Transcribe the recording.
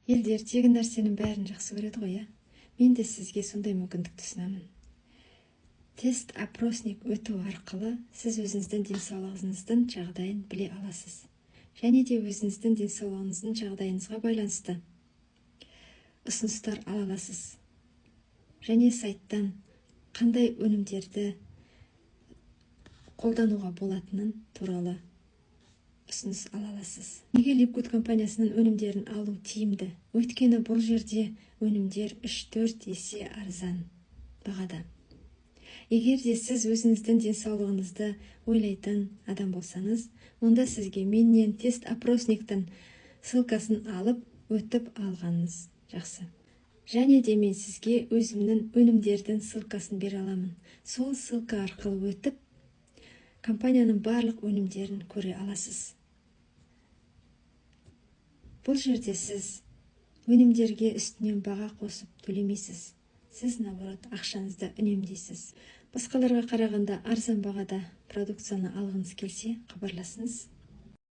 Елдер тегін нәрсенің бәрін жақсы көреді ғой, иә? Мен де сізге сондай мүмкіндікті ұсынамын. Тест опросник өту арқылы сіз өзіңіздің денсаулығыңыздың жағдайын біле аласыз және де өзіңіздің денсаулығыңыздың жағдайыңызға байланысты ұсыныстар ала аласыз және сайттан қандай өнімдерді қолдануға болатынын туралы ұсыныс ала аласыз. Неге LiveGood компаниясының өнімдерін алу тиімді? Өйткені бұл жерде өнімдер 3-4 есе арзан бағада. Егер де сіз өзіңіздің денсаулығыңызды ойлайтын адам болсаңыз, онда сізге менен тест опросниктің ссылкасын алып, өтіп алғаныңыз жақсы. Және де мен сізге өзімнің өнімдердің ссылкасын бере аламын. Сол ссылка арқылы өтіп, компанияның барлық өнімдерін көре аласыз. Бұл жерде сіз өнімдерге үстінен баға қосып төлемейсіз. Сіз, наоборот, ақшаңызды үнемдейсіз. Басқаларға қарағанда арзан бағада продукцияны алғыңыз келсе, хабарласыңыз.